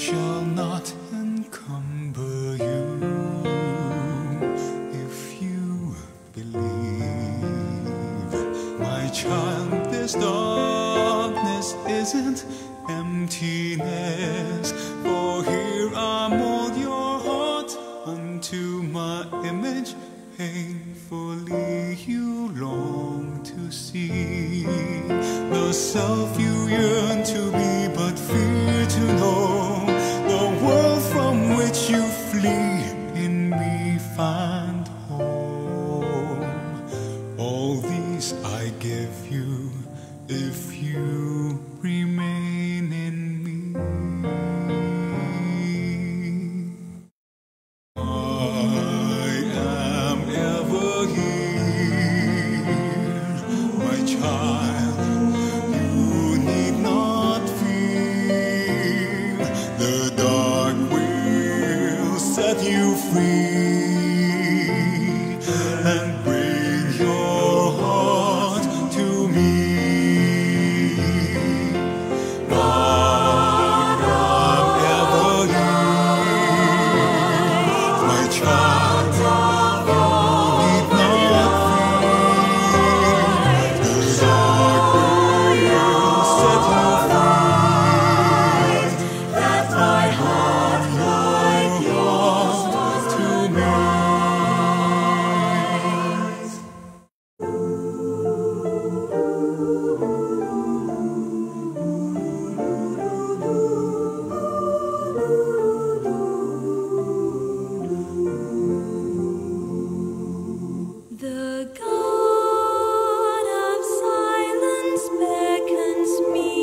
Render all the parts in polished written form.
shall not encumber you if you believe. My child, this darkness isn't emptiness, for here I mold your heart unto my image. Painfully you long to see the self you yearn to be, but fear to know. The world from which you flee, in me find home. All these I give you if you remain in me. I am ever here, my child. You need not fear. The dark will set you free and bring your heart to me. I am ever here, my child. You need not fear. The dark will set you free. That my heart like yours was to me. The God of silence beckons me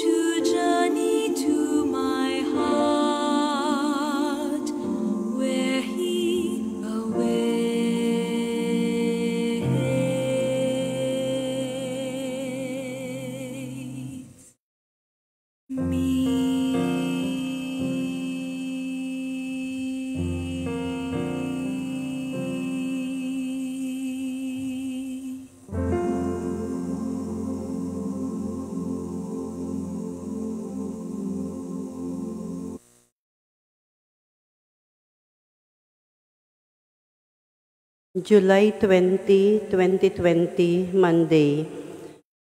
to journey to my heart, where He awaits me. July 20, 2020, Monday.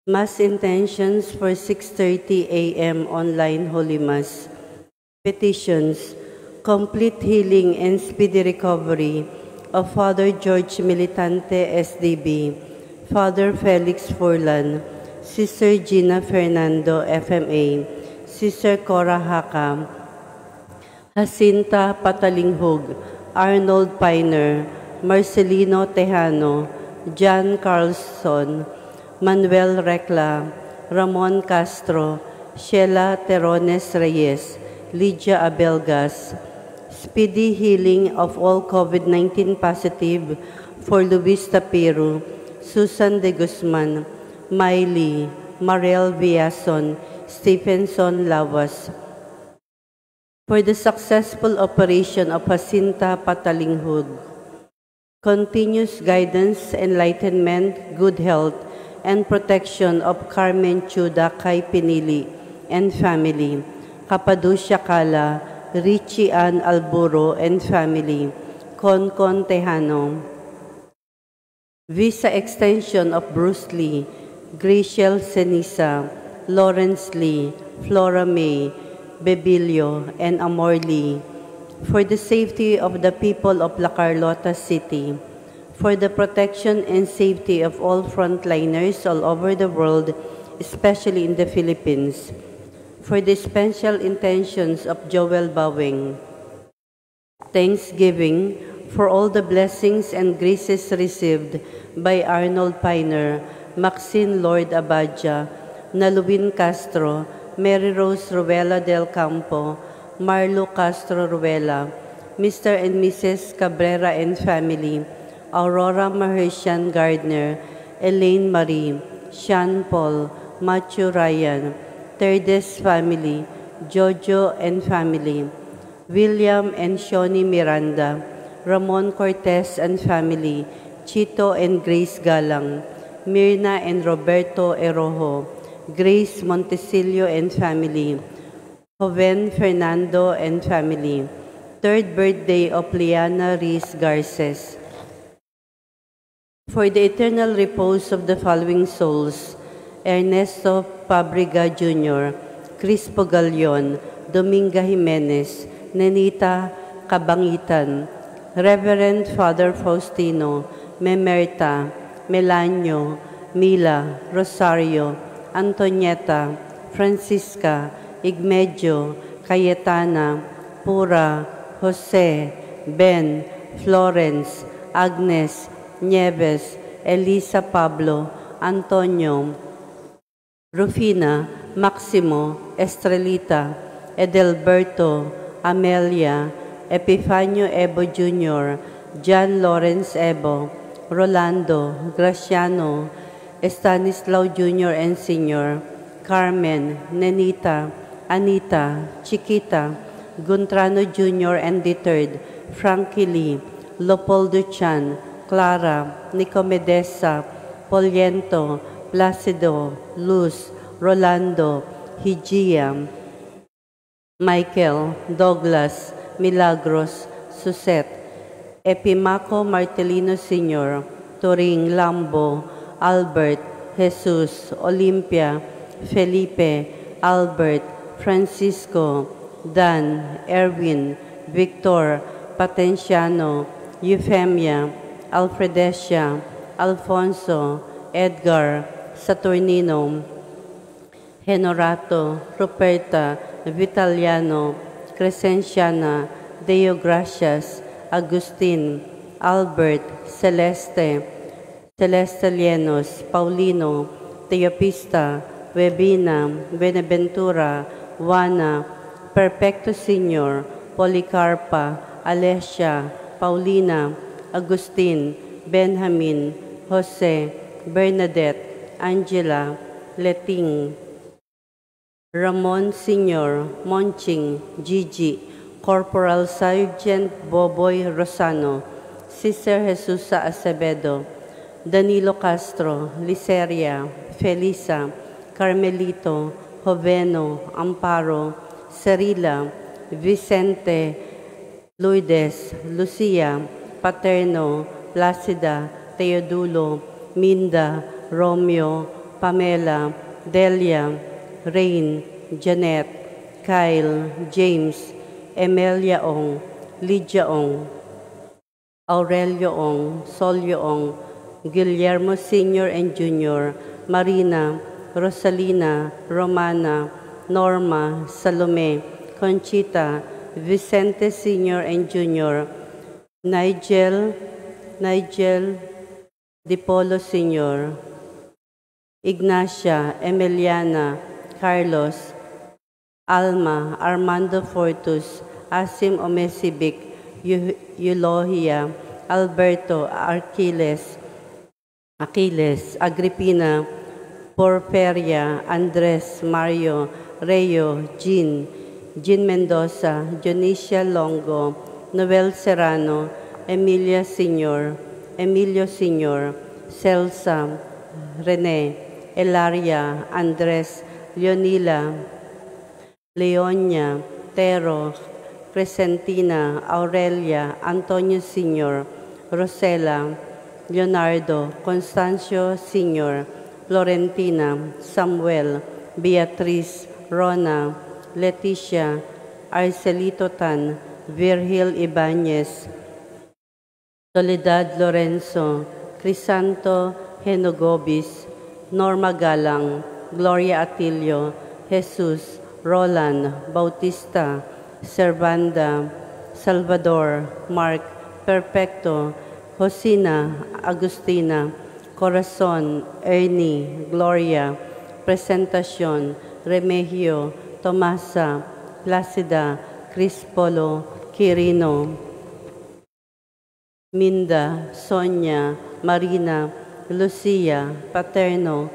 Mass intentions for 6:30 a.m. online Holy Mass. Petitions: complete healing and speedy recovery of Father George Militante, SDB, Father Felix Furlan, Sister Gina Fernando, FMA, Sister Cora Haka, Jacinta Patalinghug, Arnold Piner, Marcelino Tejano, John Carlson, Manuel Recla, Ramon Castro, Sheila Terones Reyes, Lydia Abelgas. Speedy healing of all COVID-19 positive for Luis Tapiru, Susan De Guzman, Miley, Mariel Villason, Stephenson Lawas. For the successful operation of Jacinta Patalinghug, continuous guidance, enlightenment, good health, and protection of Carmen Chuda Kay Pinili and family, Capaducia Cala, Richie Ann Alburo and family, Concon Tejano. Visa extension of Bruce Lee, Graciel Senisa, Lawrence Lee, Flora May, Bebilio, and Amor Lee, for the safety of the people of La Carlota City, for the protection and safety of all frontliners all over the world, especially in the Philippines, for the special intentions of Joel Bawing. Thanksgiving for all the blessings and graces received by Arnold Piner, Maxine Lord Abadja, Naluwin Castro, Mary Rose Ruela del Campo, Marlo Castro Ruela, Mr. and Mrs. Cabrera and family, Aurora Mahershan Gardner, Elaine Marie, Sean Paul, Matthew Ryan, Terdes family, Jojo and family, William and Shoni Miranda, Ramon Cortez and family, Chito and Grace Galang, Mirna and Roberto Erojo, Grace Montesilio and family, Joven Fernando and family. Third birthday of Liana Reese Garces. For the eternal repose of the following souls: Ernesto Fabriga Jr., Crispo Galion, Dominga Jimenez, Nenita Kabangitan, Reverend Father Faustino, Memerta, Melanio, Mila, Rosario, Antonieta, Francisca, Igmedio, Cayetana, Pura, Jose, Ben, Florence, Agnes, Nieves, Elisa Pablo, Antonio, Rufina, Maximo, Estrelita, Edelberto, Amelia, Epifanio Ebo Jr., John Lawrence Ebo, Rolando, Graciano, Stanislao Jr. and Sr., Carmen, Nenita, Anita, Chiquita, Guntrano Jr. and the Third, Frankie Lee, Leopoldo Chan, Clara, Nicomedesa, Poliento, Placido, Luz, Rolando, Higia, Michael, Douglas, Milagros, Suset, Epimaco Martelino Sr., Turing Lambo, Albert, Jesus, Olympia, Felipe, Albert, Francisco, Dan, Erwin, Victor, Patenciano, Euphemia, Alfredesia, Alfonso, Edgar, Saturnino, Honorato, Ruperta, Vitaliano, Crescenciana, Deo Gracias, Agustin, Albert, Celeste, Celeste Lienos, Paulino, Teopista, Webina, Benaventura, Juana, Perfecto Senior, Policarpa, Alessia, Paulina, Agustin, Benjamin, Jose, Bernadette, Angela, Leting, Ramon Senior, Monching, Gigi, Corporal Sergeant Boboy Rosano, Sister Jesusa Acevedo, Danilo Castro, Liceria, Felisa, Carmelito, Joveno, Amparo, Cerila, Vicente, Lourdes, Lucia, Paterno, Placida, Teodulo, Minda, Romeo, Pamela, Delia, Rain, Janet, Kyle, James, Emilia Ong, Lydia Ong, Aurelio Ong, Solio Ong, Guillermo Sr. and Jr., Marina, Rosalina, Romana, Norma, Salome, Conchita, Vicente Sr. and Jr., Nigel, Nigel Dipolo Sr., Ignacia, Emiliana, Carlos, Alma, Armando Fortus, Asim Omesibic, Eulogia, Alberto, Arquiles, Aquiles, Agripina, Porferia, Andres, Mario, Reo, Jean, Jean Mendoza, Dionisia Longo, Noel Serrano, Emilia Senior, Emilio Senior, Celsa, Rene, Elaria, Andres, Leonila, Leonia, Tero, Crescentina, Aurelia, Antonio Senior, Rosela, Leonardo, Constancio Senior, Florentina, Samuel, Beatriz, Rona, Leticia, Arcelito Tan, Virgil Ibanez, Soledad Lorenzo, Crisanto Henogobis, Norma Galang, Gloria Atilio, Jesus, Roland, Bautista, Servanda, Salvador, Mark, Perfecto, Josina, Agustina, Corazon, Ernie, Gloria, Presentacion, Remigio, Tomasa, Placida, Crispolo, Quirino, Minda, Sonia, Marina, Lucia, Paterno,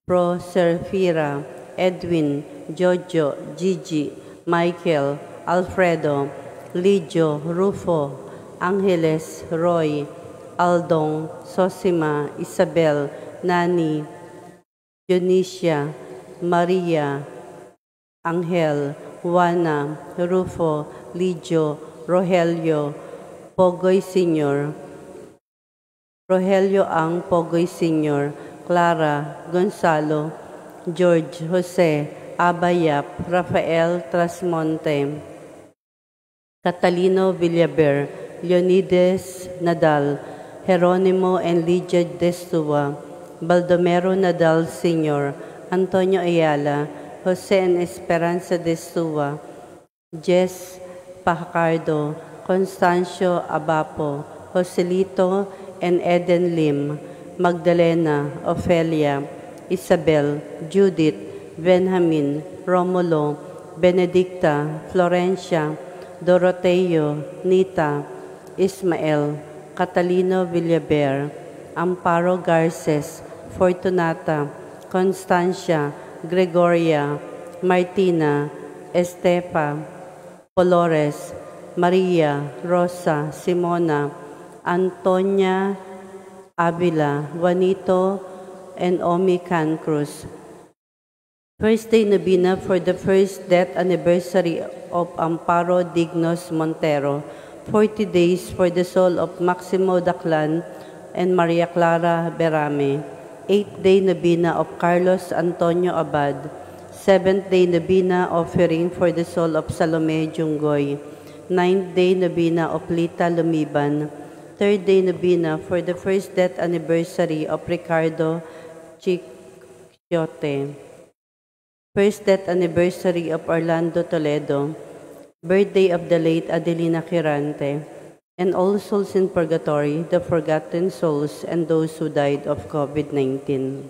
Proserfira, Edwin, Jojo, Gigi, Michael, Alfredo, Ligio, Rufo, Angeles, Roy, Aldong, Sosima, Isabel, Nani, Dionisia, Maria, Angel, Juana, Rufo, Lidio, Rogelio, Pogoy Sr., Rogelio Ang Pogoy Sr., Clara, Gonzalo, George, Jose, Abayap, Rafael Trasmonte, Catalino Villaber, Leonides Nadal, Geronimo and Lydia Destua, Baldomero Nadal Sr., Antonio Ayala, Jose and Esperanza Destua, Jess Pajacardo, Constancio Abapo, Joselito and Eden Lim, Magdalena, Ofelia, Isabel, Judith, Benjamin, Romulo, Benedicta, Florencia, Doroteo, Nita, Ismael, Catalino Villaber, Amparo Garces, Fortunata, Constancia, Gregoria, Martina, Estepa, Polores, Maria, Rosa, Simona, Antonia Avila, Juanito, and Omi Cancruz. First day novena for the first death anniversary of Amparo Dignos Montero, 40 days for the soul of Maximo Daclan and Maria Clara Berame, 8-day novena of Carlos Antonio Abad, 7th day novena offering for the soul of Salome Jungoy, 9th day novena of Lita Lumiban, 3rd day novena for the first death anniversary of Ricardo Chiquiote, first death anniversary of Orlando Toledo, birthday of the late Adelina Quirante, and all souls in purgatory, the forgotten souls, and those who died of COVID-19.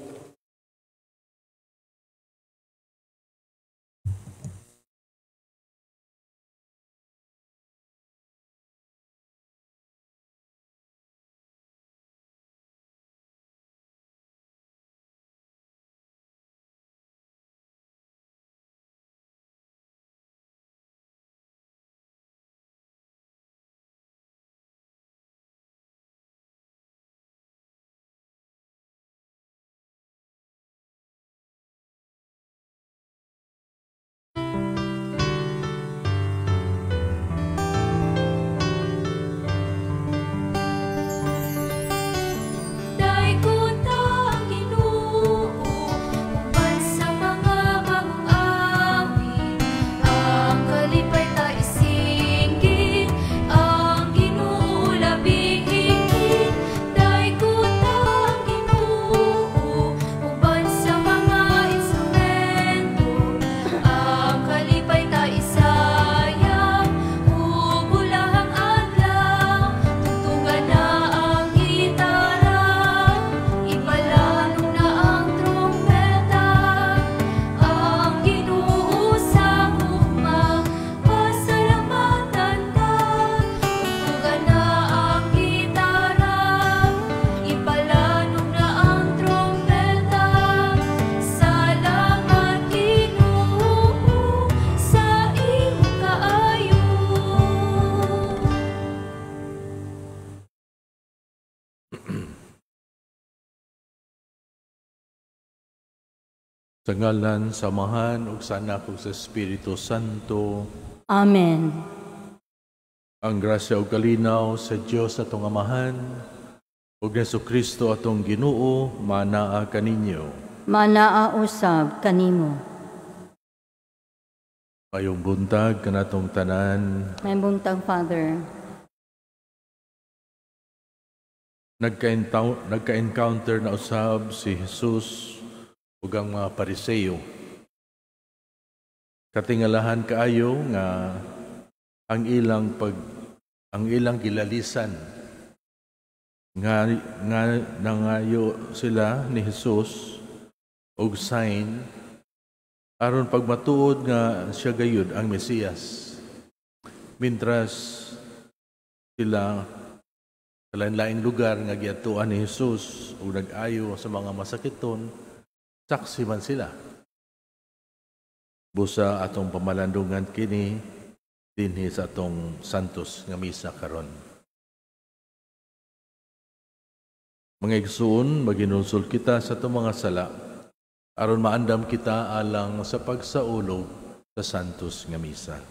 Daygon ta ang Ginoo uban sa mga bagong awit, ang kalipay ta isinggit, ang Ginoo labing higit. Daygon ta ang Ginoo uban sa mga instrumento, ang kalipay ta isayap ug bulahang adlaw. Tugtugan na ang gitara, ipalanog na ang trumpeta, ang Ginoo sa gugma, pasalamatan ta. Tugtugan na ang gitara, ipalanog na ang trumpeta, salamat Ginoo sa imong kaayo. Sa ngalan sa Amahan ug sa Anak ug sa Espiritu Santo. Amen. Ang grasya ug kalinaw sa Dios atong Amahan ug Hesus Kristo atong Ginoo manaa kaninyo. Manaa usab kanimo. Mayong buntag kanatong tanan. May buntag, Father. Nagka-encounter na usab si Jesus ug ang mga Pariseo. Katingalahan kaayo nga ang ilang gilalisan nga nangayo sila ni Jesus og sign aron pagmatuod nga siya gayud ang Mesiyas. Mintras sila sa lain-laing lugar nga giadtuan ni Jesus ug nag-ayo sa mga masakiton, saksi man sila. Busa atong pamalandungan kini dinhi sa atong Santos nga misa karon. Mga igsoon, maginulsol kita sa atong mga sala aron maandam kita alang sa pagsaulog sa Santos nga Misa.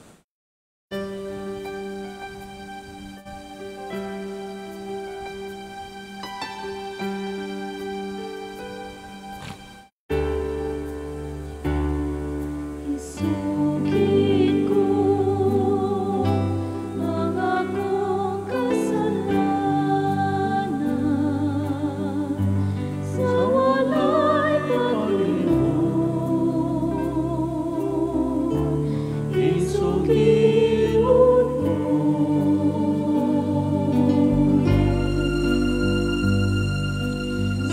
Isugid ko ang akong kasalanan sa walay paglimot. Isugilon mo.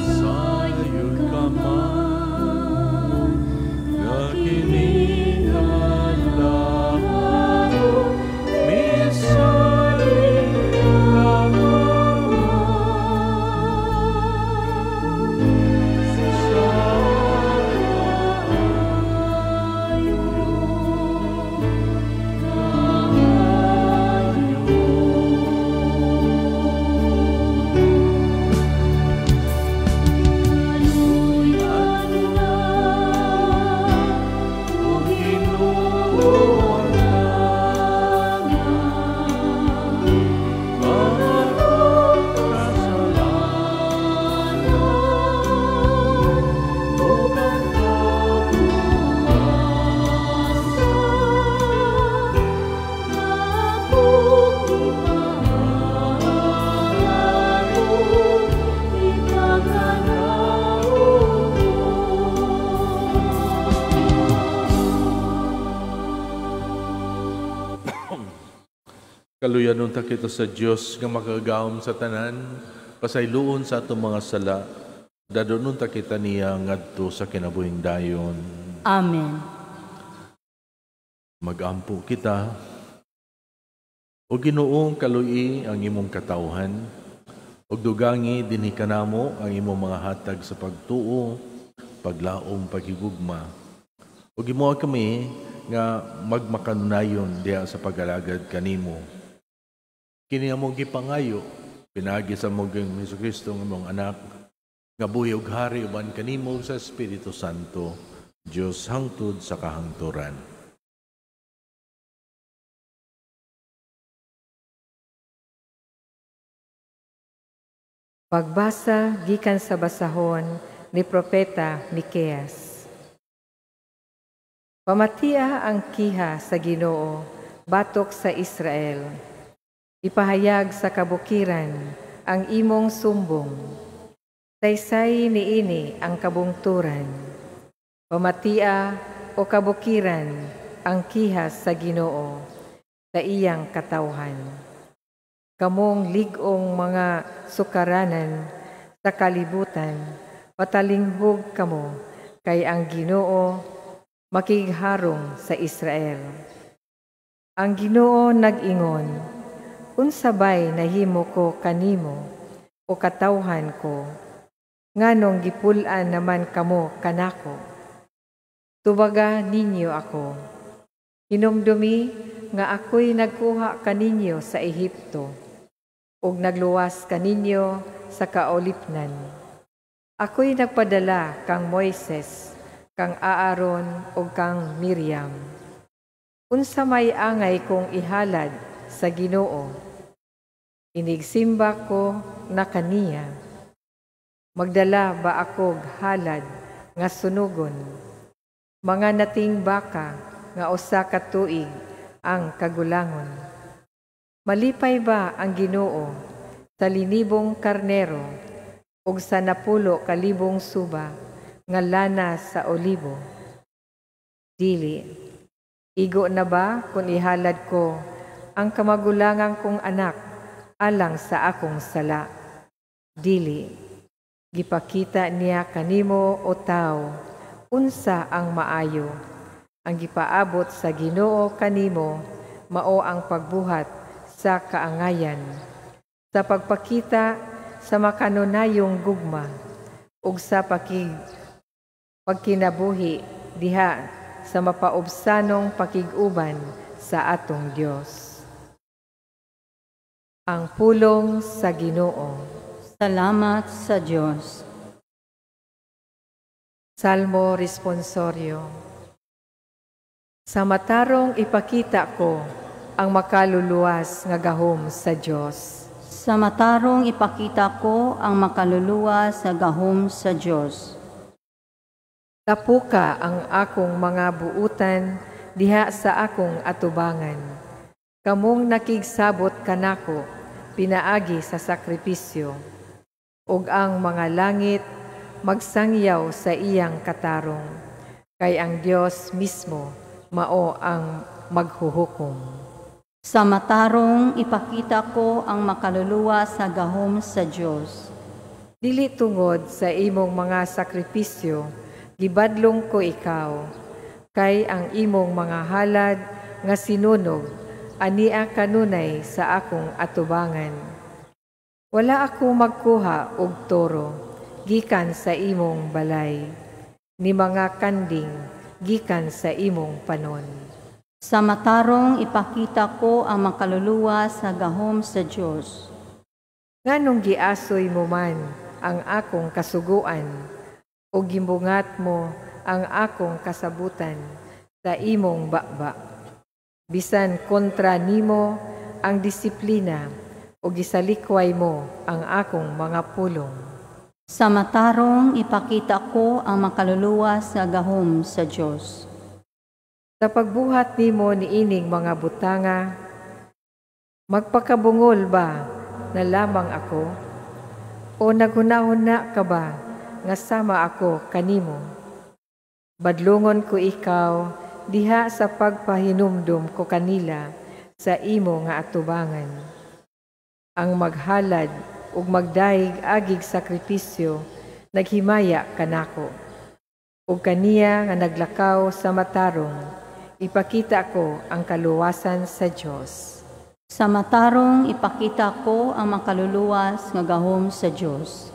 Sayon ka man nga kining adlaw, misalig ka man sa kaayo, kaayo. Kaluyan na, O Ginoo, ang akong kasalanan, dugang kapuasa, akong ipangako, ipaganaw ko. Kaluyan unta kita sa Dios nga makagagahom sa tanan, pasayloon sa atong mga sala, dadon unta kita niya ngadto sa kinabuhing dayon. Amen. Magampo kita. O Ginoong kaluyi ang imong katawhan, ug dugangi dinhi kanamo ang imong mga hatag sa pagtuo, paglaom, paghigugma. Ug himoa kami nga magmakanunayon diha sa pag-alagad kanimo. Kini among gipangayo pinaagi sa among Hesukristo nga imong anak, nga buhi ug hari uban kanimo sa Espiritu Santo, Dios hangtod sa kahangturan. Pagbasa gikan sa basahon ni Propeta Miqueas. Pamatia ang kiha sa Ginoo batok sa Israel. Ipahayag sa kabukiran ang imong sumbong. Saysay niini ang kabungturan. Pamatia o kabukiran ang kiha sa Ginoo sa iyang katawhan. Kamong lig-ong mga sukaranan sa kalibutan, patalinghog kamo kay ang Ginoo makigharong sa Israel. Ang Ginoo nag-ingon, unsabay nahimo ko kanimo o katawhan ko, nganong gipul-an naman kamo kanako. Tubaga ninyo ako. Hinumdumi nga ako'y nagkuha kaninyo sa Ehipto, ug nagluwas kaninyo sa kaolipnan. Ako'y nagpadala kang Moises, kang Aaron ug kang Miriam. Unsa may angay kong ihalad sa Ginoo? Inigsimba ko na kaniya. Magdala ba akog halad nga sunugon? Mga nating baka nga usa ka tuig ang kagulangon. Malipay ba ang Ginoo sa linibong karnero ug sa 10,000 suba nga lana sa olibo? Dili. Igo na ba kung ihalad ko ang kamagulangan kong anak alang sa akong sala? Dili. Gipakita niya kanimo o tao unsa ang maayo. Ang gipaabot sa Ginoo kanimo mao ang pagbuhat sa kaangayan, sa pagpakita sa makanunayong gugma ug sa pagkinabuhi diha sa mapaubsanong pakig-uban sa atong Dios. Ang pulong sa Ginoo. Salamat sa Dios. Salmo Responsorio. Sa matarong ipakita ko ang makaluluwas nga gahom sa Dios. Sa matarong ipakita ko ang makaluluwas nga gahom sa Dios. Tapuka ang akong mga buutan diha sa akong atubangan. Kamong nakigsabot kanako pinaagi sa sakripisyo. Ug ang mga langit magsangyaw sa iyang katarong, kay ang Dios mismo mao ang maghuhukom. Sa matarong ipakita ko ang makaluluwas sa gahom sa Dios. Dili tungod sa imong mga sakripisyo, gibadlong ko ikaw, kay ang imong mga halad nga sinunog, ania kanunay sa akong atubangan. Wala ako magkuha og toro, gikan sa imong balay, ni mga kanding, gikan sa imong panon. Sa matarong ipakita ko ang makaluluwas sa gahom sa Dios. Nganong giasoy mo man ang akong kasuguan, o gimbungat mo ang akong kasabutan sa imong baba. Bisan kontra nimo ang disiplina, o gisalikway mo ang akong mga pulong. Sa matarong ipakita ko ang makaluluwas sa gahom sa Dios. Sa pagbuhat nimo niining mga butanga, magpakabungol ba na lamang ako? O naghunahuna ka ba nga sama ako kanimo? Badlungon ko ikaw diha sa pagpahinumdum ko kanila sa imo nga atubangan. Ang maghalad ug magdayeg agig sakripisyo naghimaya kanako. Ug kaniya nga naglakaw sa matarong, ipakita ko ang kaluwasan sa Dios. Sa matarong ipakita ko ang makaluluwas nga gahom sa Dios.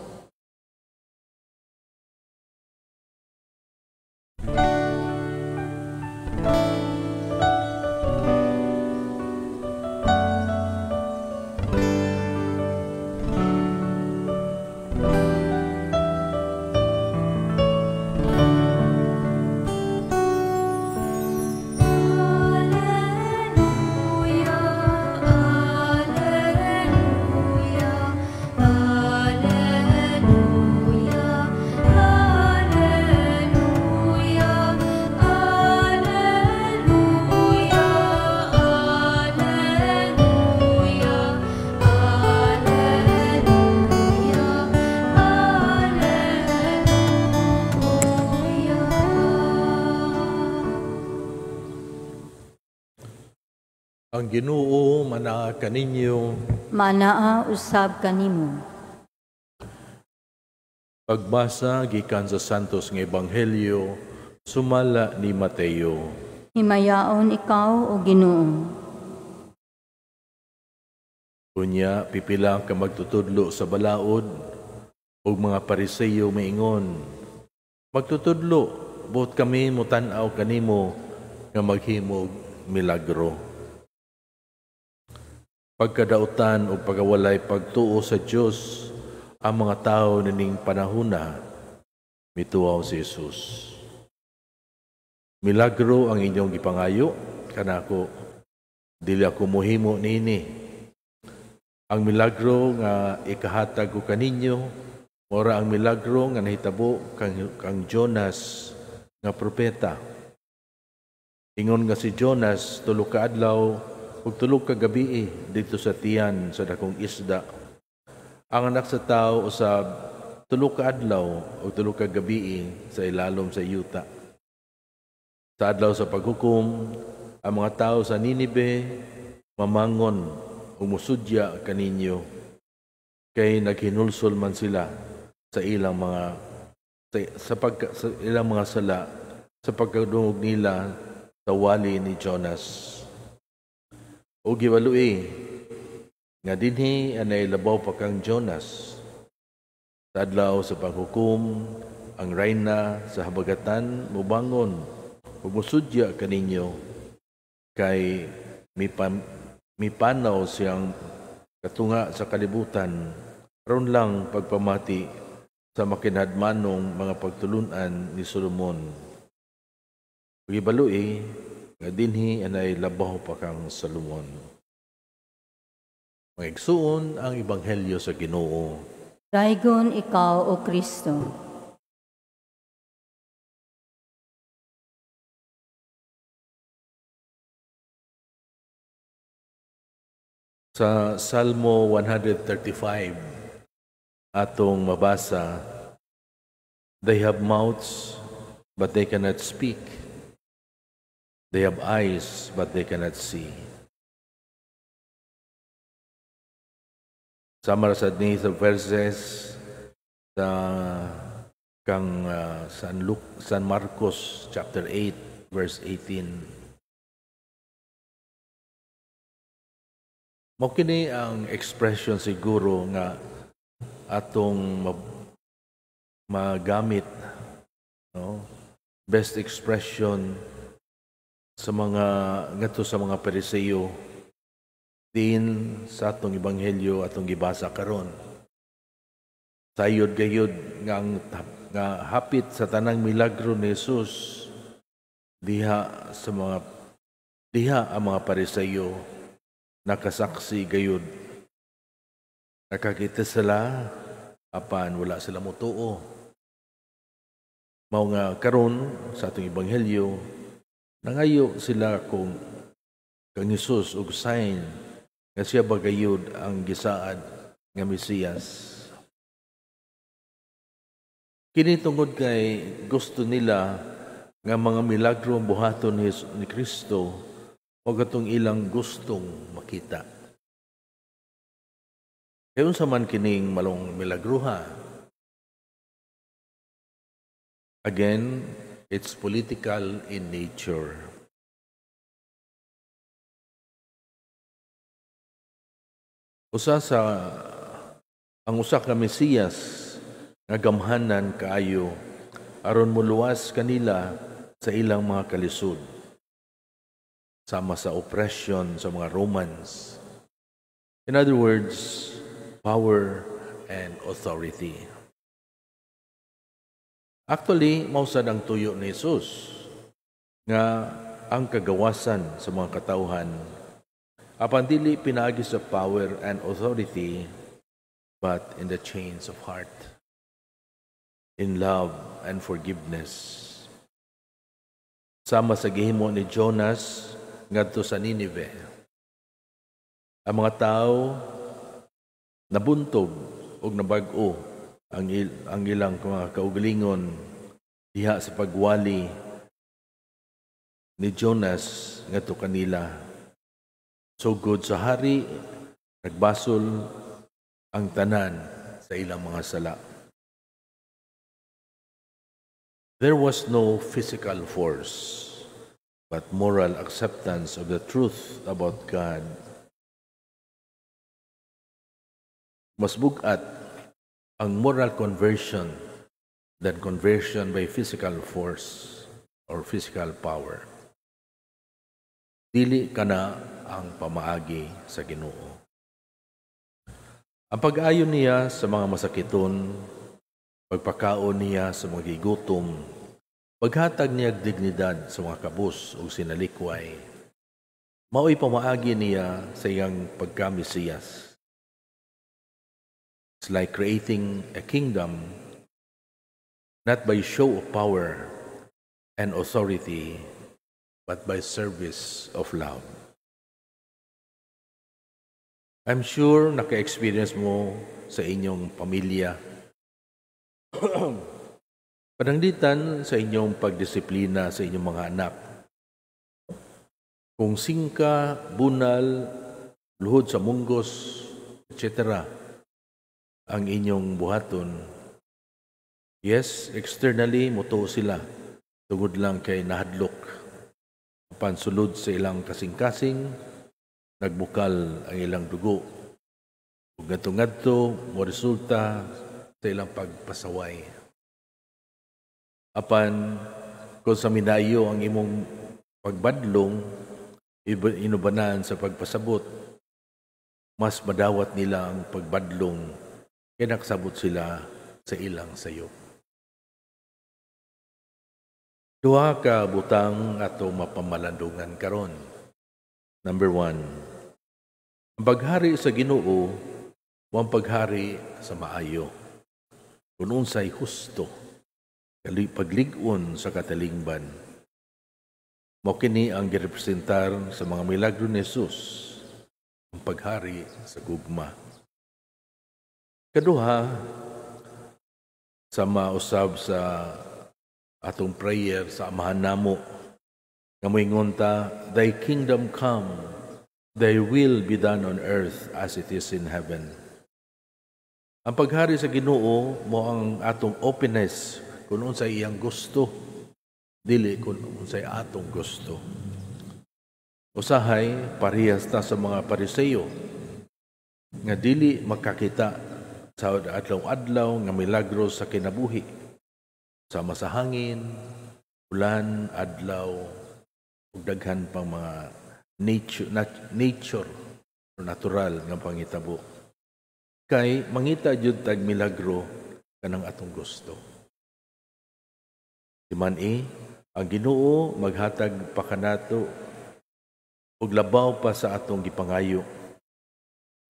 Ang Ginoo manaa kaninyo, manaa usab kanimo. Pagbasa gikan sa Santos nga Ebanghelyo sumala ni Mateo. Himayaon ikaw o Ginoo. Unya pipila ka magtutudlo sa balaod ug mga Pariseo miingon, magtutudlo, buot kami motan-aw kanimo nga maghimog milagro. Pagkadautan o pagkawalay pagtuo sa Dios ang mga tao nining panahona, mituaw si Jesus. Milagro ang inyong gipangayo, kanako dili ako mohimo niini. Ang milagro nga ikahatag ko kaninyo, mora ang milagro nga nahitabo kang Jonas nga propeta. Ingon nga si Jonas tulo ka adlaw ug tulo ka gabii didto sa tiyan sa dakong isda. Ang anak sa tao usab tulo ka adlaw ug tulo ka gabii sa ilalom sa yuta. Sa adlaw sa paghukom, ang mga tao sa Ninibe mamangon ug mosudya kaninyo, kay naghinulsol man sila sa ilang mga sa ilang mga sala sa pagkadungog nila sa wali ni Jonas. O gibalui nga dinhi anay labaw pa kang Jonas. Sa adlaw sa paghukom, ang rayna sa habagatan mobangon ug mosudya kaninyo, kay mipanaw siyang katunga sa kalibutan aron lang pagpamati sa makinahadmanong mga pagtulunan ni Solomon. Gibalui nga dinhi anay labaw pa kang Salomon. Mga igsuon, ang ebanghelyo sa Ginoo. Daygon ikaw, O Kristo. Sa Salmo 135, atong mabasa, "They have mouths, but they cannot speak. They have eyes, but they cannot see." Sama ra sad ni sa verses sa kang San Luke, San Marcos chapter 8 verse 18. Mao kini ang expression siguro nga atong magamit, no? Best expression sa mga ngadto sa mga Pariseo din sa atong ebanghelyo atong gibasa karon. Sayod gayud nga ang nga hapit sa tanang milagro ni Jesus diha sa mga diha ang mga Pariseo nakasaksi gayud. Nakakita sila apan wala sila motuo. Mao nga karon sa atong ebanghelyo nangayo sila kung kang Hesus og sign nga siya ba gayud ang gisaad nga Mesiyas. Kini tungod kay gusto nila nga mga milagro ang buhaton ni Kristo o katong ilang gustong makita. Kay unsa man kining malong milagruha? Again, it's political in nature. Usa sa ang usa ka Mesiyas nga gamhanan kaayo aron moluwas kanila sa ilang mga kalisod, sama sa oppression sa mga Romans. In other words, power and authority. Actually, mao sad ang tuyo ni Jesus nga ang kagawasan sa mga katawhan apan dili pinaagi sa power and authority, but in the chains of heart, in love and forgiveness. Sama sa gihimo ni Jonas ngadto sa Nineveh. Ang mga tao nabuntog og nabag-o ang ilang mga kaugalingon diha sa pagwali ni Jonas ngadto kanila. Sugod sa hari, nagbasol ang tanan sa ilang mga sala. There was no physical force, but moral acceptance of the truth about God. Mas bug-at ang moral conversion than conversion by physical force or physical power. Dili kana ang pamaagi sa Ginoo. Ang pag-ayo niya sa mga masakiton, pagpakaon niya sa mga gigutom, paghatag niya og dignidad sa mga kabus o sinalikway, mao'y pamaagi niya sa iyang pagka-Mesiyas. It's like creating a kingdom not by show of power and authority, but by service of love. I'm sure naka-experience mo sa inyong pamilya. Pananglitan sa inyong pagdisiplina sa inyong mga anak. Kung singka, bunal, luhod sa munggos, etc. ang inyong buhaton, yes, externally, mutuo sila. Tungod lang kay nahadlok. Apan sulod sa ilang kasing-kasing, nagbukal ang ilang dugo. Ug ngadto-ngadto, mo resulta sa ilang pagpasaway. Apan, kung sa minayo ang imong pagbadlong, inubanan sa pagpasabot, mas madawat nila ang pagbadlong kay nakasabot sila sa ilang sayop. Duha ka butang ato mapamalandungan karon. Number 1, ang paghari sa Ginoo mao ang paghari sa maayo. Kung unsay husto, paglig-on sa katalingban. Mao kini ang girepresentar sa mga milagro ni Jesus, ang paghari sa gugma. Kaduha, sa mausab sa atong prayer sa Amahan namo, nga moingon ta, "Thy kingdom come, Thy will be done on earth as it is in heaven." Ang paghari sa Ginoo mao ang atong openness kung unsay iyang gusto, dili kung unsay atong gusto. Usahay parehas ta sa mga Pariseo nga dili makakita sa adlaw-adlaw nga milagro sa kinabuhi, sama sa hangin, ulan, adlaw, ug daghan pang mga nature o natural nga pangitabo. Kay mangita jud tag milagro kanang atong gusto. Timan-i, ang Ginoo maghatag pa kanato og labaw pa sa atong gipangayo.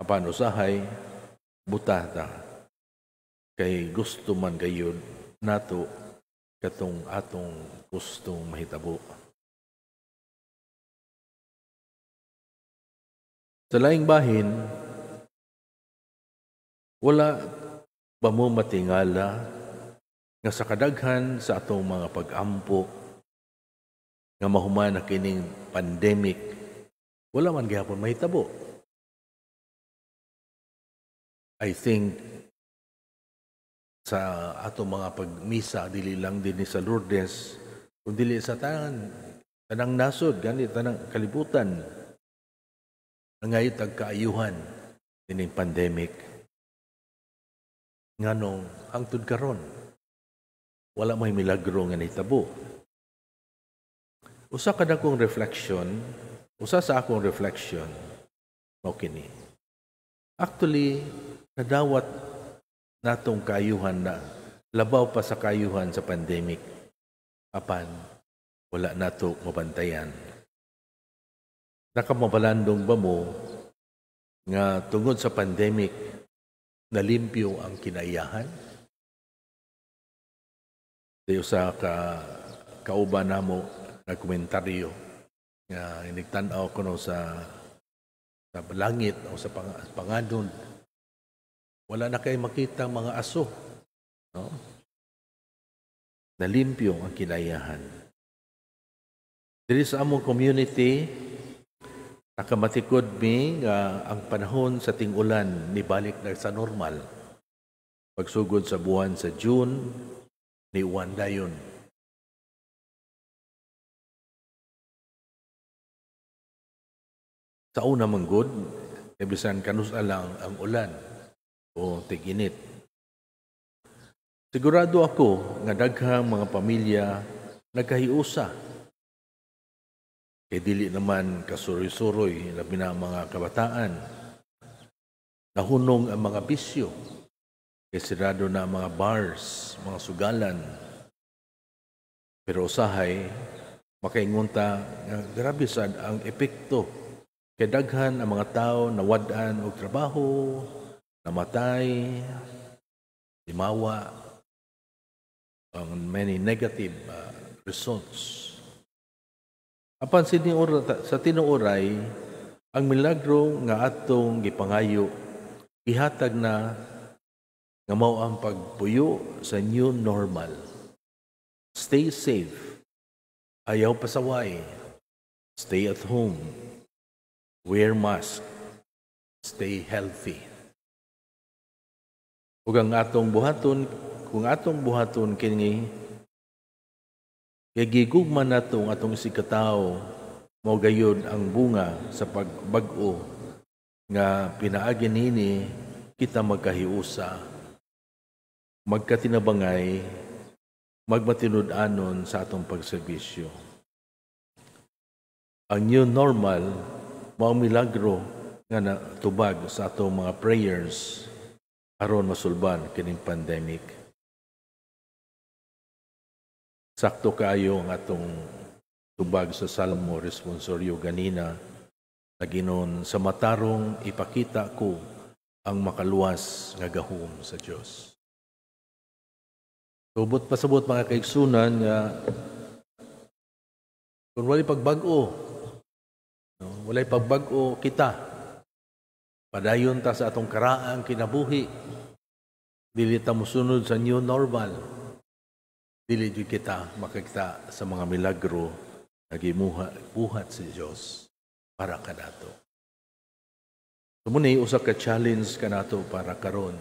Apan usahay buta ta kay gusto man gayud nato katong atong gustong mahitabo. Sa laing bahin, wala ba mo matingala nga sa kadaghan sa atong mga pag-ampo nga mahuman na kining pandemic, wala man gihapon mahitabo? I think sa atong mga pagmisa, dili lang dinhi sa Lourdes, kun dili sa tanang nasod, gani tanang kalibutan, nangayo tag kaayuhan kining pandemic. Nganong hangtod karon wala may milagro nga nahitabo. Usa ka dakong reflection, usa sa akong reflection, mao kini. Actually, nadawat natong kaayuhan na labaw pa sa kaayuhan sa pandemic, apan wala nato mabantayan. Nakamabalandong ba mo nga tungod sa pandemic nalimpyo ang kinaiyahan? Dayo sa kauban namo nagkomentaryo nga nigtan-aw kuno sa langit o sa pangadon, wala na kay makita mga aso, no? Nalimpyo ang kinaiyahan. Diri sa among community, nakamatikod mi nga ang panahon sa ting-ulan nibalik na sa normal. Pagsugod sa buwan sa June, niuwan dayon. Sa una manggod, bisan kanusa lang ang ulan o tig-init. Sigurado ako nga daghang mga pamilya nagkahiusa. Kay dili naman kasuroy-suroy, labi na ang mga kabataan. Nahunong ang mga bisyo. Kay sirado na ang mga bars, mga sugalan. Pero usahay, makaingon ta nga grabe sad ang epekto. Kay daghan ang mga tao nawad-an og trabaho, namatay, limawa, ang many negative results. Apan sa tinuoray, ang milagro nga atong gipangayo, ihatag na nga mao ang pagpuyo sa new normal. Stay safe. Ayaw pasaway. Stay at home. Wear mask. Stay healthy. Ug ang atong buhaton, kung atong buhaton kini, kay gigugma nato ang atong isigkatawo, mao gayud ang bunga sa pagbag-o nga pinaagi nini kita magkahiusa, magkatinabangay, magmatinud-anon sa atong pagserbisyo. Ang new normal mao ang milagro nga natubag sa atong mga prayers aron masulban kining pandemic. Sakto kaayo ang atong tubag sa Salmo responsorio ganina, naginon sa matarong ipakita ko ang makaluwas nga gahom sa Dios. Tubot pasabot mga kaigsunan nga kung walay pagbag-o, no, walay pagbag-o kita, padayon ta sa atong karaang kinabuhi, dili ta mosunod sa new normal, dili jud kita makakita sa mga milagro nga gimuha buhat sa Dios para kanato. So muni usa ka challenge kanato para karon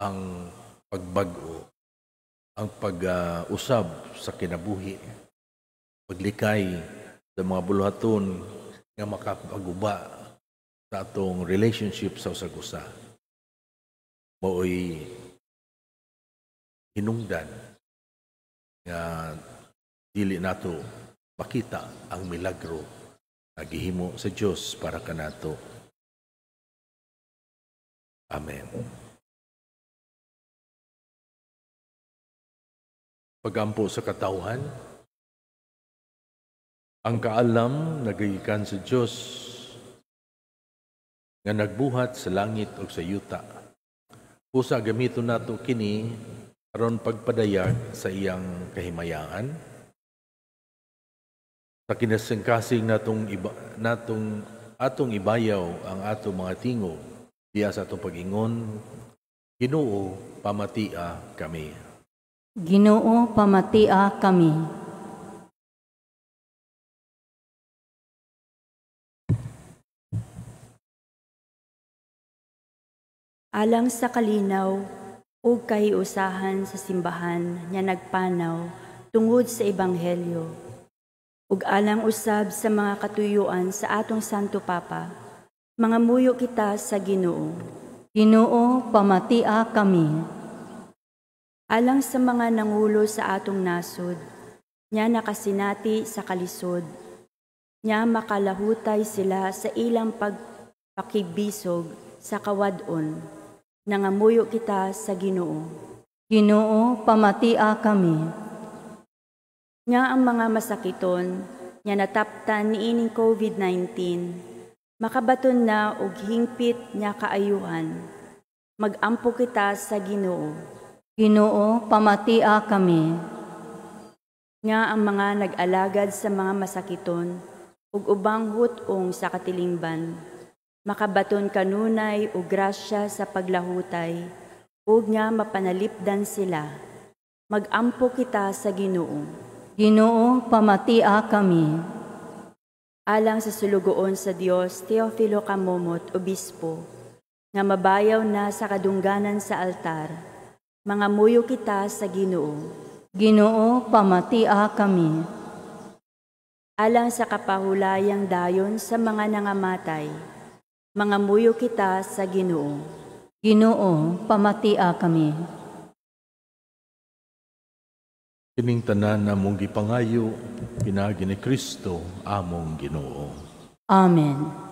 ang pagbag-o, ang pag-usab sa kinabuhi, paglikay sa mga buluhaton nga makapaguba sa atong relationship sa usag-usa. Maoy hinungdan nga dili nato makita ang milagro nga gihimo sa Dios para kanato. Amen. Pagampo sa katawhan, ang kaalam nagagikan sa Dios nga nagbuhat sa langit ug sa yuta. Usa gamiton nato kini aron pagpadayag sa iyang kahimayaan. Sa kinasingkasing natong atong ibayaw ang atong mga tingog diya sa atong pag-ingon, Ginoo, pamatia kami. Ginoo, pamatia kami. Alang sa kalinaw ug kahiusahan sa simbahan nga nagpanaw tungod sa ebanghelyo, ug alang usab sa mga katuyuan sa atong Santo Papa, mangamuyo kita sa Ginoo. Ginoo, pamatia kami. Alang sa mga nangulo sa atong nasod, nya nakasinati sa kalisod, nya makalahutay sila sa ilang pagpakibisog sa kawad-on, nangamuyo kita sa Ginoo. Ginoo, pamatia kami. Nya ang mga masakiton, nya nataptan niining COVID-19, makabaton na og hingpit nya kaayuhan. Magampo kita sa Ginoo. Ginoo, pamatia kami. Nga ang mga nag-alagad sa mga masakiton ug ubang hut-ong sa katilingban, makabaton kanunay og grasya sa paglahutay, ug nga mapanalipdan sila. Magampo kita sa Ginoo. Ginoo, pamatia kami. Alang sa sulugoon sa Dios, Teofilo Camomot, Obispo, nga mabayaw na sa kadungganan sa altar, mangamuyo kita sa Ginoo. Ginoo, pamatia kami. Alang sa kapahulayang dayon sa mga nangamatay, mangamuyo kita sa Ginoo. Ginoo, pamatia kami. Kining tanan namong gipangayo pinaagi ni Kristo among Ginoo. Amen.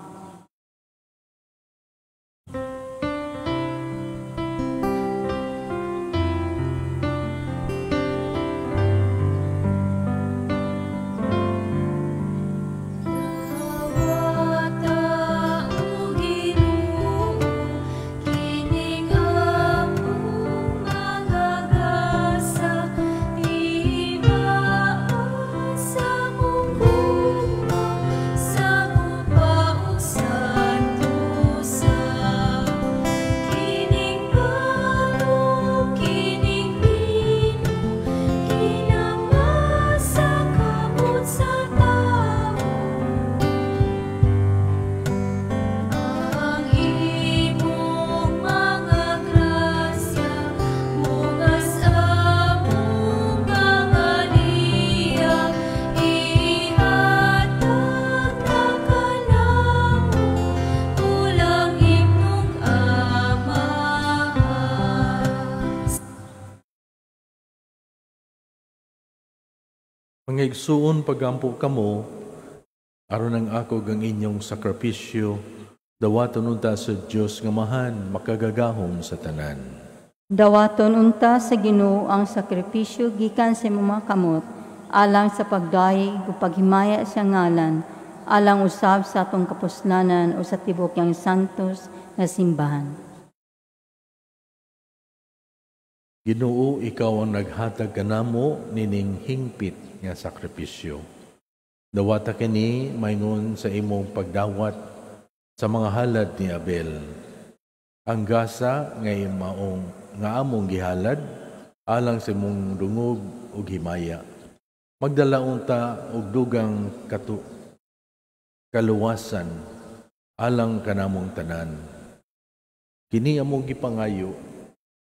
Mga igsuon, pagampo kamo, aron ang ako gang inyong sakripisyo, dawaton unta sa Dios nga mahan, makagagahom sa tanan. Dawaton unta sa Ginoo ang sakripisyo gikan sa imong mga kamot alang sa pagdayeg ug paghimaya sa ngalan, alang usab sa atong kapuslanan o sa tibuok niyang santos nga simbahan. Ginoo, ikaw ang naghatag kanamo nining hingpit nga sakripisyo. Dawata kini maingon sa imong pagdawat sa mga halad ni Abel. Ang gasa nga maong nga among gihalad alang sa imong dungog ug himaya. Magdala unta og dugang kaluwasan alang kanamong tanan. Kini among gipangayo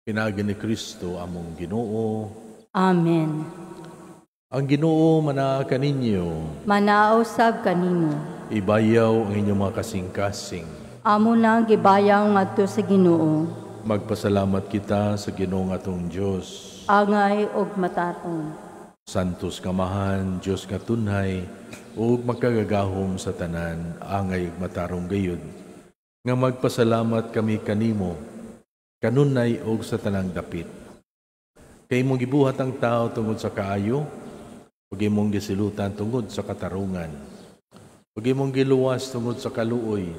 pinaagi ni Kristo among Ginoo. Amen. Ang Ginoo manaa kaninyo. Manaa usab kanimo. Ibayaw ang inyong mga kasing-kasing. Amo nang gibayaw ngadto sa Ginoo. Magpasalamat kita sa Ginoo atong Dios. Angay og matarong. Santos Kamahan, Dios nga tunhay ug makagagahom sa tanan, angay ug matarong gayud. Nga magpasalamat kami kanimo kanunay og sa tanang dapit. Kay imong gibuhat ang tao tungod sa kaayo, ug imong gisilutan tungod sa katarungan. Ug imong giluwas tungod sa kaluoy,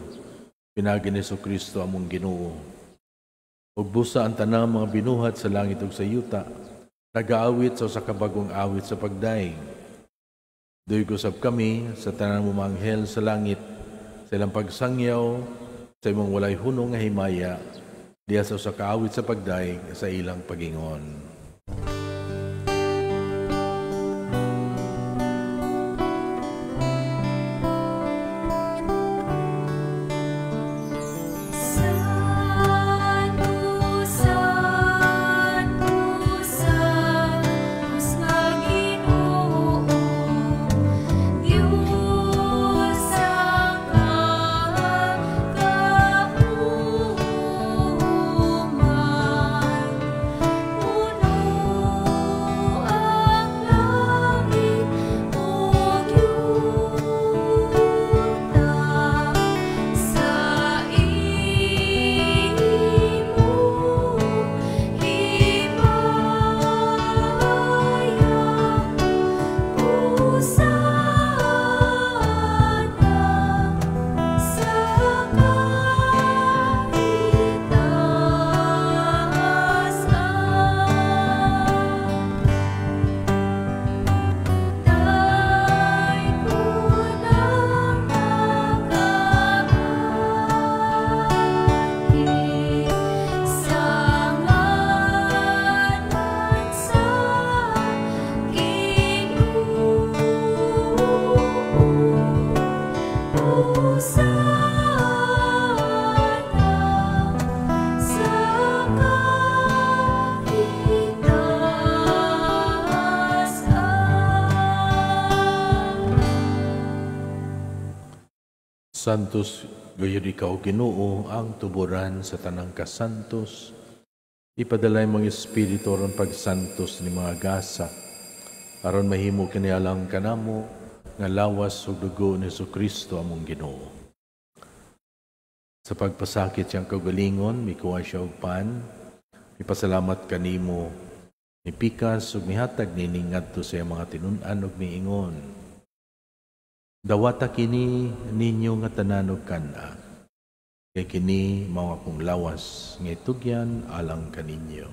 pinaagi ni Kristo among Ginoo. Ug busa ang tanang mga binuhat sa langit ug sa yuta, nagaawit sa usa ka bag-ong awit sa pagdaig. Duyog usab kami sa tanang mga anghel sa langit, sa ilang pagsangyaw sa imong walay hunong nga himaya, diha sa usa ka awit sa pagdaig sa ilang pagingon. Santos gayud ikaw Ginoo ang tuburan sa tanang kasantos. Ipadalay mong espiritu aron pagsantos ni mga gasa aron mahimo kini alang kanamo nga lawas ug dugo ni Jesucristo among Ginoo. Sa pagpasakit siyang kaugalingon, mikuha siya og pan, mipasalamat kanimo, mipikas ug mihatag niini ngadto sa iyang mga tinun-an ug miingon. Dawata kini ninyo nga tanan og kan-a, kay kini mao akong lawas nga itugyan alang kaninyo.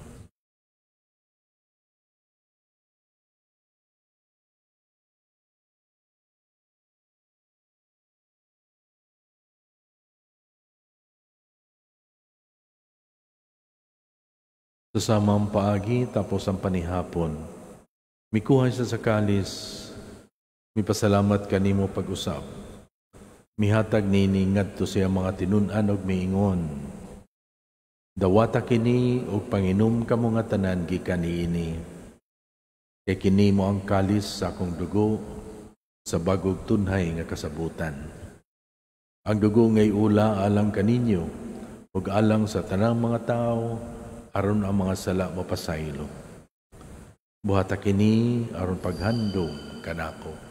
Sa samang paagi tapos ang panihapon, mikuha siya sa kalis, mipasalamat kanimo pag-usab. Mihatag nini ngadto sa iyang mga tinun-an og miingon. Dawata kini og panginom kamo nga tanan gikan niini. Kay kini mo ang kalis sa akong dugo sa bagog tunhay nga kasabutan. Ang dugo ngay ula alang kaninyo ug alang sa tanang mga tawo aron ang mga sala mapasaylo. Buhata kini aron paghandom kanako.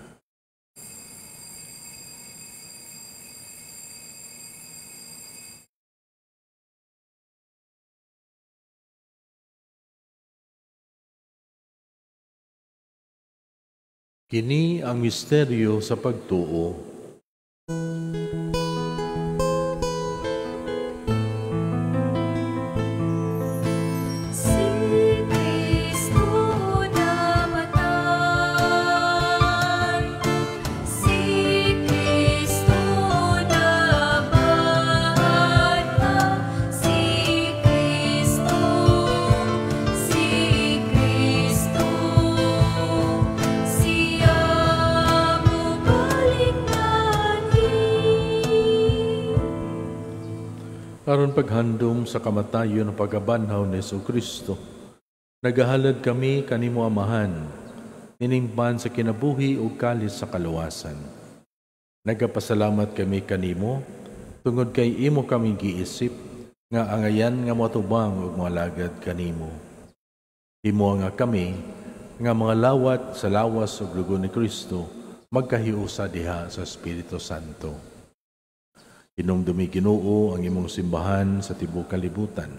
Kini ang misteryo sa pagtuo. Si Kristo namatay, si Kristo nabanhaw, si Kristo, si Kristo, siya mobalik anhi. Aron paghandom sa kamatayon ug pagkabanhaw ni Hesukristo, nagahalad kami kanimo Amahan, inimpan sa kinabuhi ug kalis sa kaluwasan. Nagapasalamat kami kanimo tungod kay imo kami giisip nga angayan nga moatubang ug moalagad kanimo. Himo nga kami nga mga lawat sa lawas ug dugo ni Kristo magkahiusa diha sa Espiritu Santo. Hinumdumi Ginoo ang imong simbahan sa tibuok kalibutan.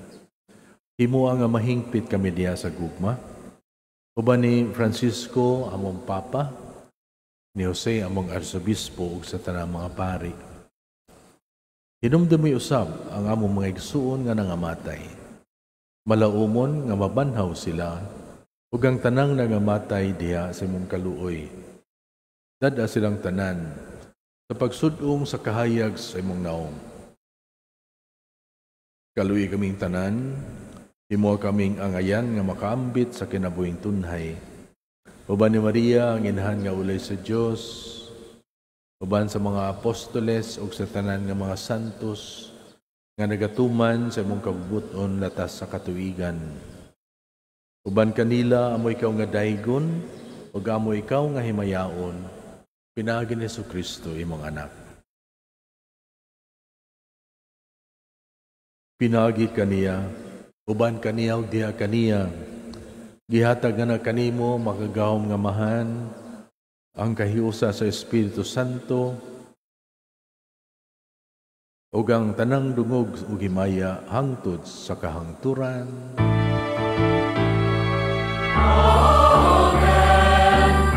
Himo nga mahingpit kami diha sa gugma. Uban ni Francisco among Papa, ni Jose among Arsobispo ug sa tanang mga pari. Hinumdumi usab ang among mga igsuon nga nangamatay. Malaumon nga mabanhaw sila ug ang tanang nangamatay diha sa imong kaluoy. Dad-a silang tanan sa pagsud-ong sa kahayag sa imong naong. Kaluoy kaming tanan, himo kaming angayan nga makaambit sa kinabuhing tunhay. Uban ni Maria ang inahan nga ulay sa Dios, uban sa mga apostoles ug sa tanan nga mga santos nga nagatuman sa imong kabubut-on latas sa katuigan. Uban kanila amo ikaw nga daygon ug amo ikaw nga himayaon, pinaagi ni Hesukristo imong anak. Pinaagi kaniya, uban kaniya ug diha kaniya, gihatag na kanimo makagahom nga Amahan ang kahiusa sa Espiritu Santo ug ang tanang dungog ug himaya hangtod sa kahangturan. Amen.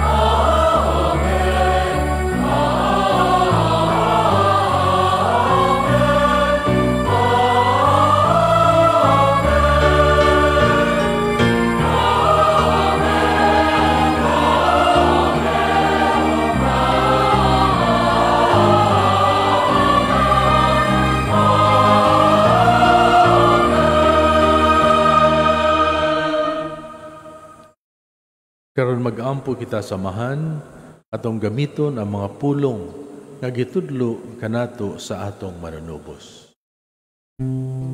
Amen. Karon mag-ampo kita samahan atong gamiton ang mga pulong nga gitudlo kanato sa atong manunubos. Amen.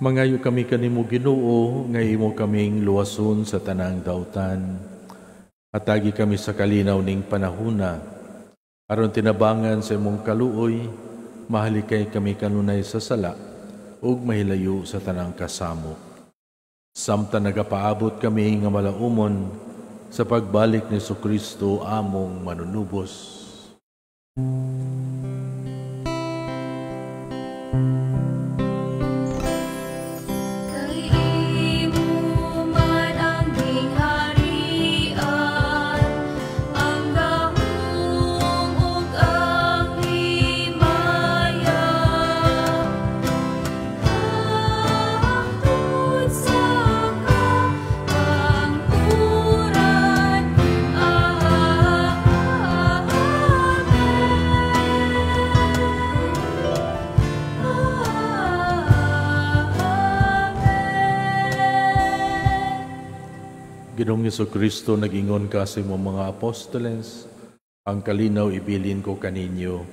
Mangayo kami kanimo, Ginoo, nga imo kaming luwason sa tanang dautan. Atagi kami sa kalinaw ning panahuna, aron tinabangan sa imong kaluoy, mahalikay kami kanunay sa sala ug mahilayo sa tanang kasamo. Samtang nagapaabot kami nga malaumon sa pagbalik ni Kristo among manunubos. Kay imo man ang gingharian, ang gahom ug ang himaya, hangtod sa kahangturan. Amen. Amen. Ginoong Kristo, nag-ingon ka sa imong mga apostoles, ang kalinaw ibilin ko kaninyo,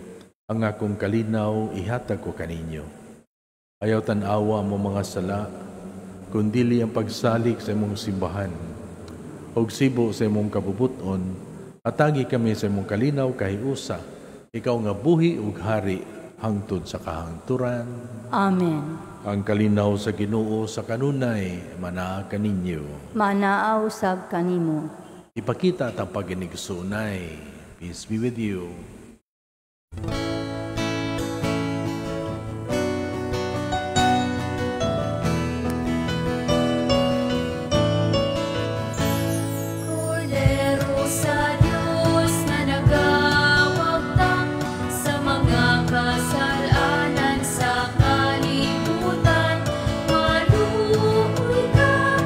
ang akong kalinaw ihatag ko kaninyo. Ayaw tan-awa mo mga sala, kundili ang pagsalig sa imong simbahan. Og sibo sa imong kabubuton, atagi kami sa imong kalinaw kahiusa, ikaw nga buhi ug hari hangtod sa kahangturan. Amen. Ang kalinaw sa Ginoo sa kanunay manaa kaninyo. Manaa usab kanimo. Ipakita at ang paginigsunay. Peace be with you. Kordero sa Dios nga nagawagtang sa mga kasalanan sa kalibutan, maluoy ka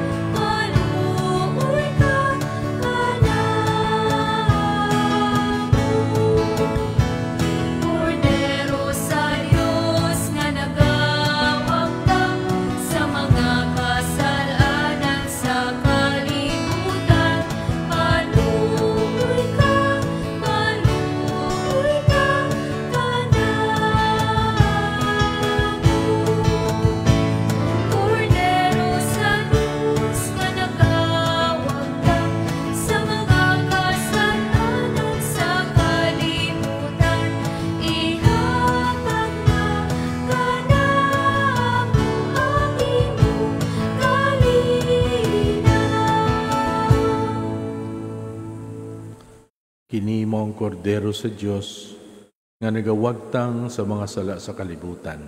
kanamo. Kordero sa Dios nga nagawagtang sa mga kasalanan sa kalibutan, maluoy ka kanamo. Kordero sa Dios nga nagawagtang sa mga kasalanan sa kalibutan, ihatag na kanamo ang imong kalinaw. Kini mo ang kordero sa Dios nga nagawagtang sa mga sala sa kalibutan.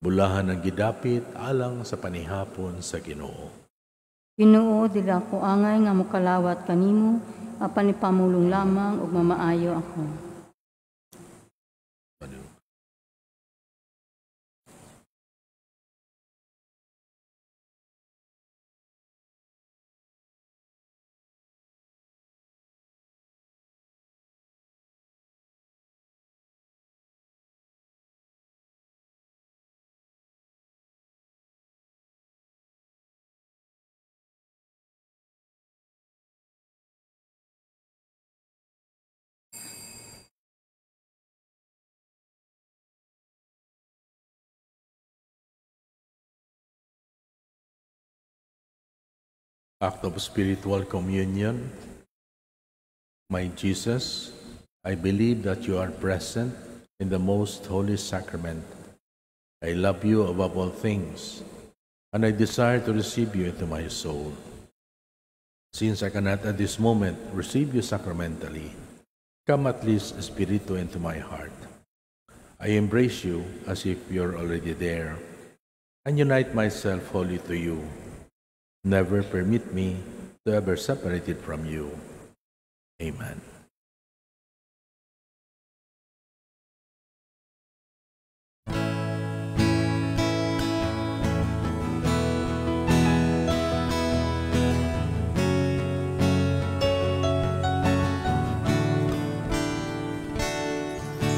Bulahan ang gidapit alang sa panihapon sa Ginoo. Ginoo, dili ako angay nga mokalawat kanimo, apan ipamulong lamang ug mamaayo ako. Act of spiritual communion. My Jesus, I believe that you are present in the most holy sacrament. I love you above all things, and I desire to receive you into my soul. Since I cannot at this moment receive you sacramentally, come at least spirito into my heart. I embrace you as if you're already there, and unite myself wholly to you. Never permit me to ever separate it from you. Amen.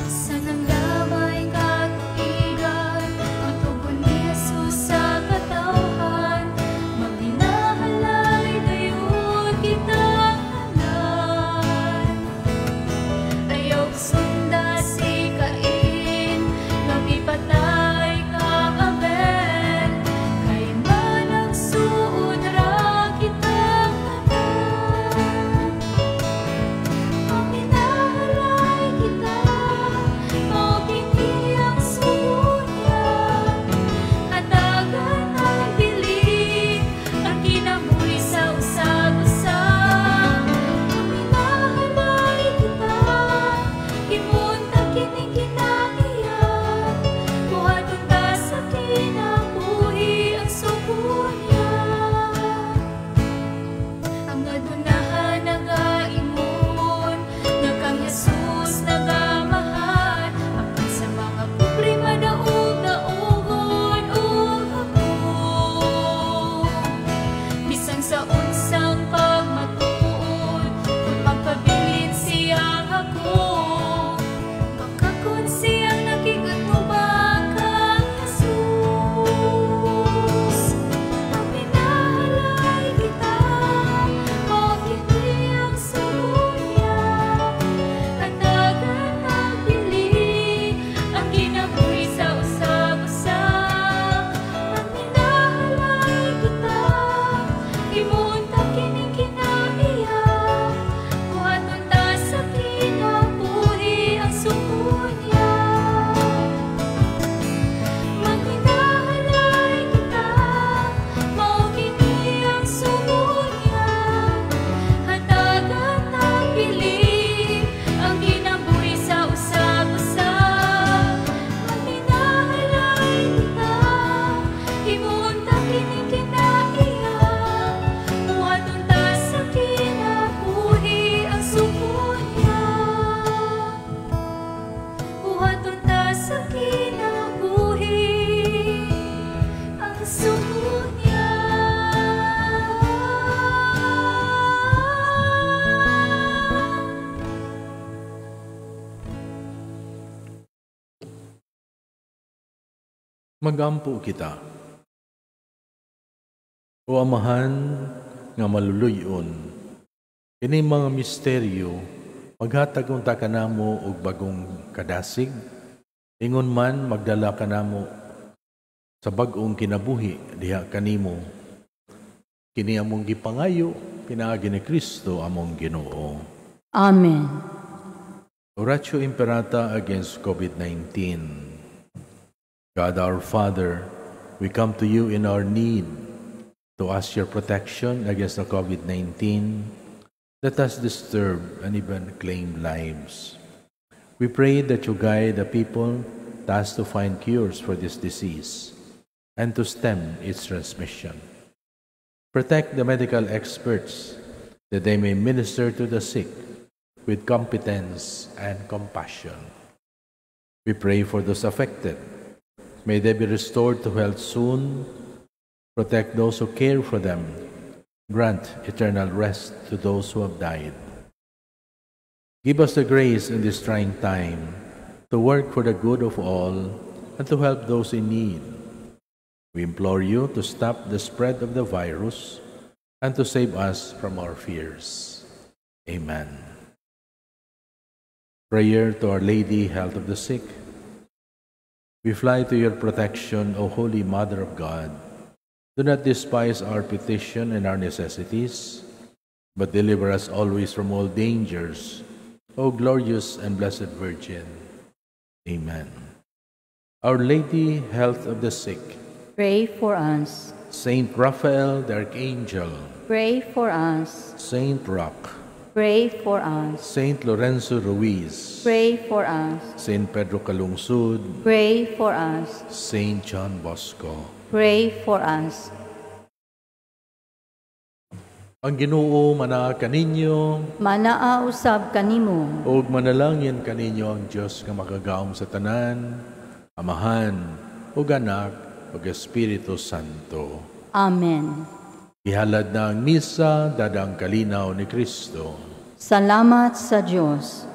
Sa nanglamay katuigan, ang tugon ni Jesus sa katawhan, maghinahalay dayon kita tanan. Magampo kita. O Amahan nga maluluyon, kini mga misteryo maghatag unta kanamo og bagong kadasig, ingon man magdala kanamo sa bag-ong kinabuhi diha kanimo. Kini among gipangayo pinaagi ni Kristo among Ginoo. Amen. Oratio Imperata against COVID-19. God our Father, we come to you in our need to ask your protection against the COVID-19 that has disturbed and even claimed lives. We pray that you guide the people tasked to find cures for this disease and to stem its transmission. Protect the medical experts that they may minister to the sick with competence and compassion. We pray for those affected. May they be restored to health soon. Protect those who care for them. Grant eternal rest to those who have died. Give us the grace in this trying time to work for the good of all and to help those in need. We implore you to stop the spread of the virus and to save us from our fears. Amen. Prayer to Our Lady, Health of the Sick. We fly to your protection, O Holy Mother of God. Do not despise our petition and our necessities, but deliver us always from all dangers, O glorious and blessed Virgin. Amen. Our Lady, Health of the Sick, pray for us. Saint Raphael the Archangel, pray for us. Saint Roch, pray for us. Saint Lorenzo Ruiz, pray for us. Saint Pedro Calungsod, pray for us. Saint John Bosco, pray for us. Ang Ginoo manaa kaninyo, manaa usab kanimo. Ug manalangin kaninyo ang Dios nga makagagahom sa tanan, Amahan ug Anak ug Espiritu Santo. Amen. Gihalad na ang misa, dada ang kalinaw ni Kristo. Salamat sa Dios.